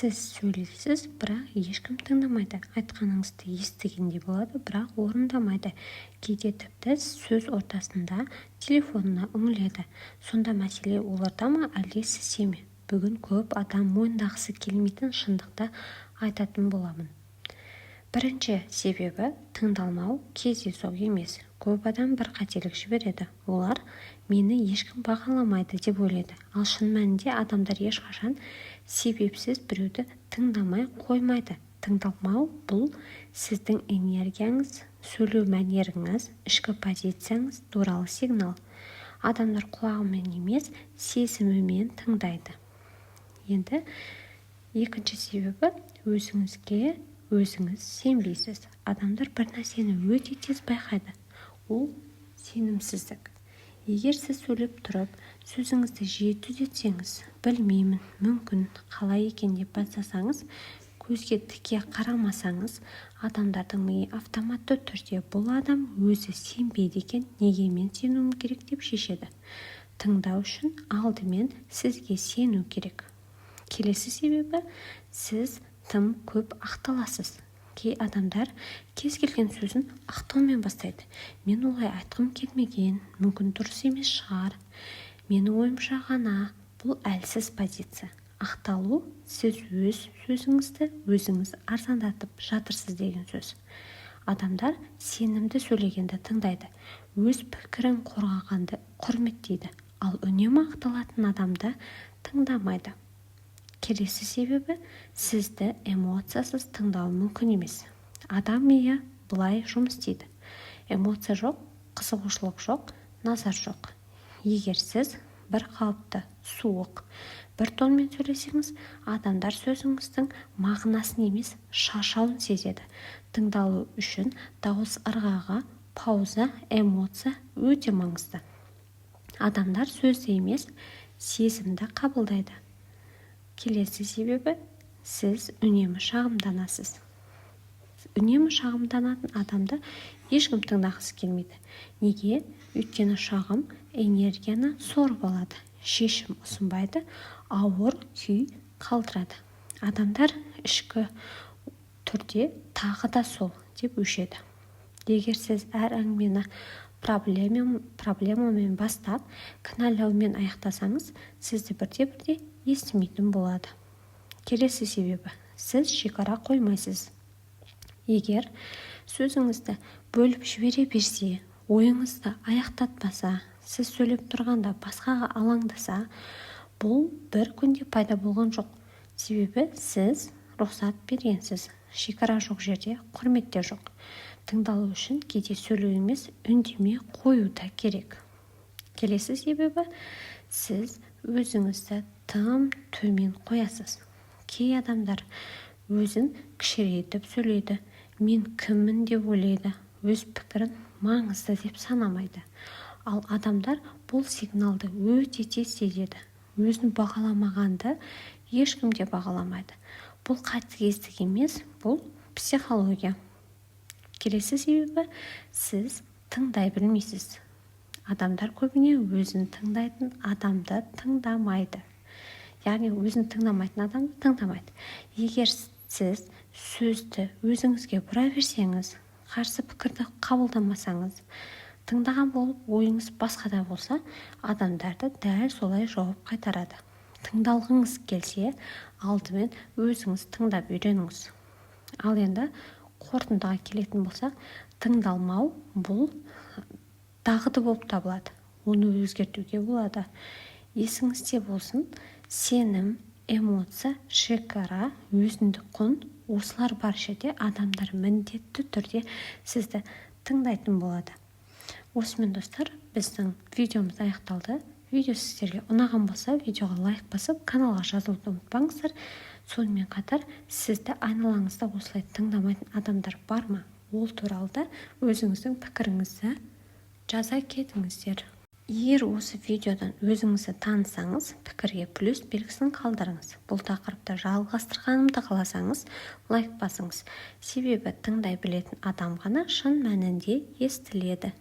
Сіз сөйлейсіз, бірақ ешкім тыңдамайды. Айтқаныңызды естігендей болады, бірақ орындамайды. Кейде тіпті сөз ортасында телефонына үңіледі. Сонда мәселе оларда ма, әлде сізде ме? Бүгін көп адам мойындағысы келмейтін шындықты айтатын боламын. Бірінші себебі: тыңдалмау кездейсоқ емес. Көп адам бір қателік жібереді. Олар «мені ешкім бағаламайды» деп ойлайды. Ал шын мәнінде адамдар ешқашан себепсіз біреуді тыңдамай қоймайды. Тыңдалмау – бұл сіздің энергияңыз, сөйлеу мәнеріңіз, ішкі позицияңыз туралы сигнал. Адамдар құлағымен емес, сезімімен тыңдайды. Енді екінші себебі: өзіңізге өзіңіз сенбейсіз. Адамдар бір нәрсені өте тез байқайды, ол – сенімсіздік. Егер сіз сөйлеп тұрып, сөзіңізді жиі түзетсеңіз, «білмеймін», «мүмкін», «қалай екен» деп бастасаңыз, көзге тіке қарамасаңыз, адамдардың миы автоматты түрде «бұл адам өзі сенбейді екен, неге мен сенуім керек?» деп шешеді. Тыңдау үшін алдымен сізге сену керек. Келесі себебі: сіз тым көп ақталасыз. Кей адамдар кез келген сөзін ақтаумен бастайды: «Мен олай айтқым келмеген», «мүмкін, дұрыс емес шығар», «менің ойымша ғана». Бұл әлсіз позиция. Ақталу – сіз өз сөзіңізді өзіңіз арзандатып жатырсыз деген сөз. Адамдар сенімді сөйлегенді тыңдайды, өз пікірін қорғағанды құрметтейді, ал үнемі ақталатын адамды тыңдамайды. Келесі себебі: сізді эмоциясыз тыңдау мүмкін емес. Адам миы былай жұмыс істейді: эмоция жоқ – қызығушылық жоқ, назар жоқ. Егер сіз бір қалыпты, суық бір тонмен сөйлесеңіз, адамдар сөзіңіздің мағынасын емес, шаршауын сезеді. Тыңдалу үшін дауыс ырғағы, пауза, эмоция өте маңызды. Адамдар сөзді емес, сезімді қабылдайды. Келесі себебі: сіз үнемі шағымданасыз. Үнемі шағымданатын адамды ешкім тыңдағысы келмейді. Неге? Өйткені шағым энергияны сорып алады, шешім ұсынбайды, ауыр күй қалдырады. Адамдар ішкі түрде «тағы да сол» деп өшеді. Егер сіз әр әңгімені проблемамен бастап, кінәлаумен аяқтасаңыз, сізді бірте-бірте естімейтін болады. Келесі себебі: сіз шекара қоймайсыз. Егер сөзіңізді бөліп жібере берсе, ойыңызды аяқтатпаса, сіз сөйлеп тұрғанда басқаға алаңдаса, бұл бір күнде пайда болған жоқ. Себебі сіз рұқсат бергенсіз. Шекара жоқ жерде құрмет те жоқ. Тыңдалу үшін кейде сөйлеу емес, үндемей қою да керек. Келесі себебі: сіз өзіңізді тым төмен қоясыз. Кей адамдар өзін кішірейтіп сөйлейді, «мен кіммін» деп ойлайды, өз пікірін маңызды деп санамайды. Ал адамдар бұл сигналды өте тез сезеді. Өзін бағаламағанды ешкім де бағаламайды. Бұл қатыгездік емес, бұл психология. Келесі себебі: сіз тыңдай білмейсіз. Адамдар көбіне өзін тыңдайтын адамды тыңдамайды, яғни өзін тыңдамайтын адамды тыңдамайды. Егер сіз сөзді өзіңізге бұра берсеңіз, қарсы пікірді қабылдамасаңыз, тыңдаған болып, ойыңыз басқада болса, адамдар да дәл солай жауап қайтарады. Тыңдалғыңыз келсе, алдымен өзіңіз тыңдап үйреніңіз. Ал енді қорытындыға келетін болсақ, тыңдалмау – бұл дағды болып табылады, оны өзгертуге болады. Есіңізде болсын: сенім, эмоция, шекара, өзіндік құн – осылар бар жерде адамдар міндетті түрде сізді тыңдайтын болады. Осымен, достар, біздің видеомыз аяқталды. Видео сіздерге ұнаған болса, видеоға лайк басып, каналға жазылуды ұмытпаңыздар. Сонымен қатар, сізді айналаңызда осылай тыңдамайтын адамдар бар ма? Ол туралы да өзіңіздің пікіріңізді жаза кетіңіздер. Егер осы видеодан өзіңізді танысаңыз, пікірге плюс белгісін қалдырыңыз. Бұл тақырыпты жалғастырғанымды қаласаңыз, лайк басыңыз. Себебі тыңдай білетін адам ғана шын мәнінде естіледі.